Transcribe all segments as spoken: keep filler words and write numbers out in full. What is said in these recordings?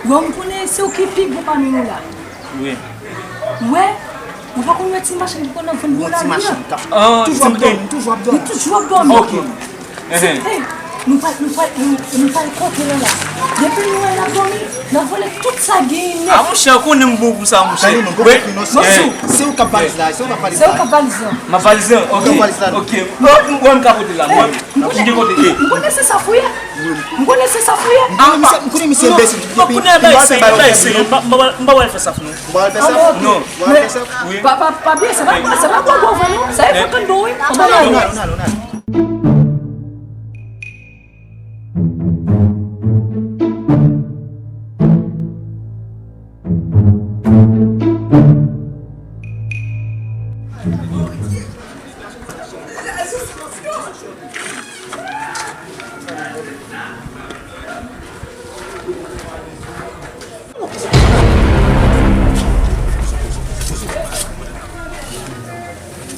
Bon, m konnen se ou ki pi gwo pami nou la. Wi. Ou wè, ou pa konn wè ti machin ki konn ap vann pou lari a? Ti machin k ap toujou ap dòmi, toujou ap dòmi. Li toujou ap dòmi. Ok. Hey, nou pral, nou pral, nou, nou pral kote l la. Depi nou wè l ap dòmi, n ap vòlè tout sa genyen nèt. A, monchè, ou konnen m bon pou sa, monchè. Tande non, gon konfli non, se, se ou k ap valiz la, se ou k ap valiz la. Se ou k ap valiz la. M ap valiz la? Ok. Ok. Ou wè m ka pote l la, mwen. M konnen, m konnen se sa fouye. M konnen se sa fouye. M konnen misye, m konnen misye enbesil. Bon, kounye a bay seri, bay seri. M pa, m pa, m pa pral fè sa pou nou. Ou pa pral fè sa? Non. Ou pa pral fè sa? Wi. Pa, pa, pa bliye, se pa, se pa gwo gwo vre non. Sa e frekant bon wi. Ann ale.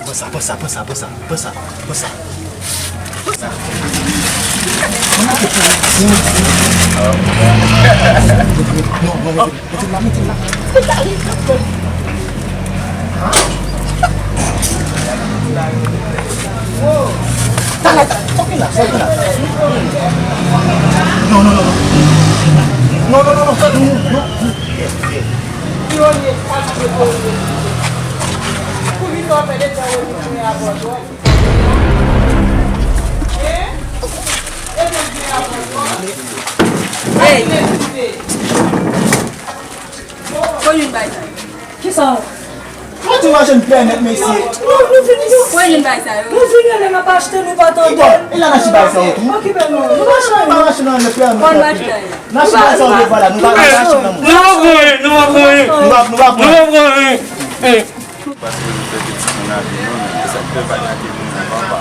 Pran sa, pran sa, pran sa, pran sa, pran sa, pran sa. Pran sa. Non, non, non, non. Mete l la, mete l la. Talè, talè, sòti la, sòti la. Non, non, non, non. Non, non, non, non, non, non. Hey! Fò youn bay sa yo. Kisa? Mwen di machann pèmèt mesye. Fò youn bay sa yo. Nou vini lè n ap achte, nou pa tande. E la Nachi bay sa yo tou. Okipe nou. Nou machann. Nou pa machann nan le pèmèt. Fò n achte. Nachi bay sa yo devan la. Nou pa machann nan moun. Nou pa pran, nou pa pran. Nou pa, nou pa pran. Nou pa pran. Paske yo vle fè pitit moun abi non, men se sa k fè pa gate moun nan papa.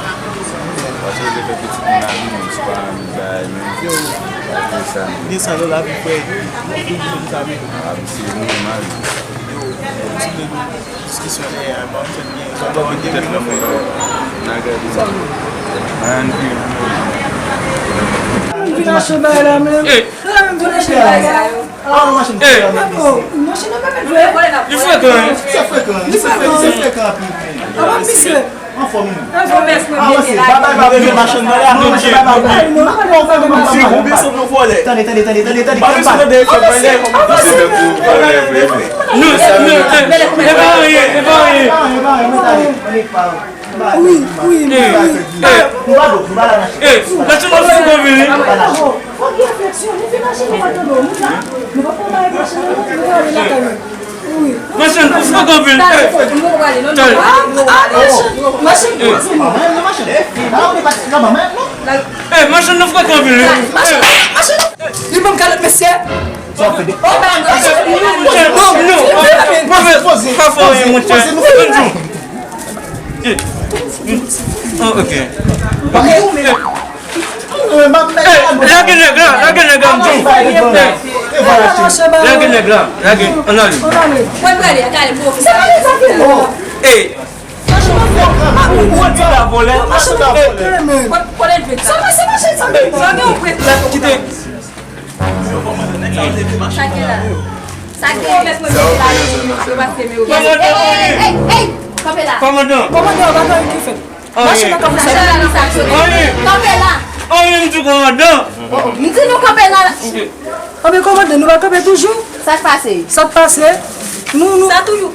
Paske yo vle fè pitit moun abi non, se pa annik bagay non. Yo, gen sa nan lavi frè, yo vin sa men. A, misye mouri mal. Yo, kontinye nou diskisyon dèyè a, ban m fè byen, ban m fè byen. N a gade sa. Ann vin. Ann vin achte bagay la menm. Ann vin achte bagay la yo. Ah, machin. Li frekan, hein? Se frekan, li frekan, li frekan anpil. Anfòm, wi. Avanse, babay pa vle machin nan la. Non, machin, babay pa vle. Tande, tande, tande, tande, tande. Avanse, avanse. Non, non, e pa anyen, e pa anyen. Wi, wi, wi, wi. Nou pa dwòp, nou pa la mache. Machin nan fou konbyen wi. Fò gen enfeksyon, nou vin achte nou pa tande, nou la, nou pa pran bagay machin nan, nou prale lakay nou. Wi. Machin, ou fou konbyen. Talè, nou prale, non, non. Ah, ah, machin, machin, machin. Machin, nou fou konbyen. Machin, machin. Li ban m kalòt, mesye. Sa w ap fè de... Non, non, non, non, pa fè anyen, monchè. Oh, ok. Lage nèg la, lage nèg la, m di w. Lage nèg la, lage, ann ale. Mwen prale, talè, mwen ofis la. Ey. Ou di la vòlè. Kite. Sa gen la? Sa gen la? Ey, ey, ey, ey, kanpe la. Kòmandan. Kòmandan, pa gen anyen ki fèt. Machin nan kanpe la. Anyen. Kanpe la. Anyen, m di kòmandan. M di nou kanpe la. Anben kòmandan, nou pa kanpe toujou? Sa k pase? Sa k pase? Nou, nou. Sa toujou.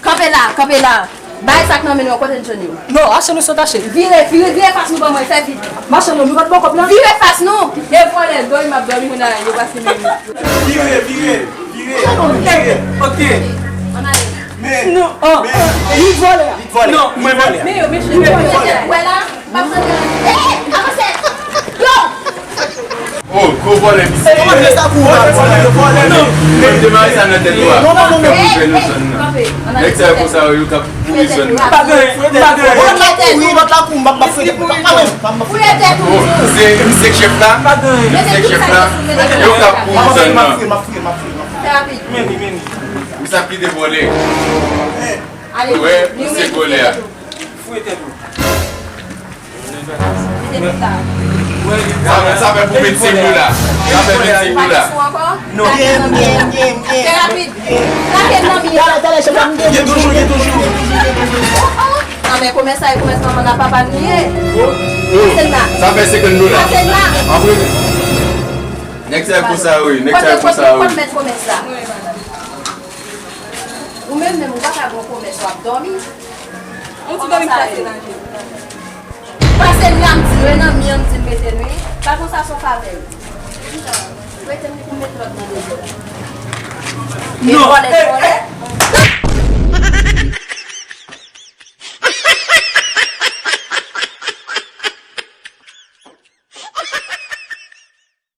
Kanpe la, kanpe la. Bay sa k nan men nou an, kote n jwenn yo? Non, achte nou sot achte. Vire, vire, vire fas nou ban mwen, fè vit. Machann, nou pa t ba w kòb la? Vire fas nou! E vòlè, dòmi m ap dòmi, moun a yo pase men nou. Vire, vire, vire, vire. Ok. Ann ale. Men, non, oh, men, li vòlè. Li vòlè. Non, mwen vòlè. Men yo, mesye, li vòlè. Wè la, m ap rantre la. Eh, avanse. Yo! Oh, gwo vòlè misye ye. Kòman sa pou w ap vòlè? Vòlè, non. Mwen te mare sa nan tèt ou a. Non, non, non, non. Fè nou jwenn nan. Nèg sa yo konsa yo k ap boure zòn nan. Pa gen, pa gen. Lòt la kouri, lòt la kouri, m ap, m ap fouye tèt ou. Pa, pa menm, pa, m ap fouye tèt ou. Oh, se misye k chèf la? Pa gen. Misye k chèf la? Yo k ap boure zòn nan. M ap fouye, m ap fouye, m ap fouye, m ap fouye. Fè rapid. Men li, men li. Misye ap kite vòlè. Ale, wè, misye vòlè a. Fouye tèt ou. Mete pita. Sa fè, sa fè pou vennsenk dola. Sa fè vennsenk dola. Trè rapid. Lage nan mi. Talè, talè, chèf la, m gen. Gen toujou, gen toujou. Nan men komès sa, e komès manman la papa nou ye. Pase la. Sa fè senkant dola. Pase la. Anpre. Nèg sa e pou sa wi, nèg sa e pou sa wi. Kote, kote, kote mèt komès la? Ou menm menm ou pa ka gon komès w ap dòmi. Yon ti dòmi pase nan je. Pase m la m di l wi nan mi an m di l mete l wi. Pa konsa se yon favè. Rete m pou m met lòt nan dezòd. Non. Vòlè, vòlè.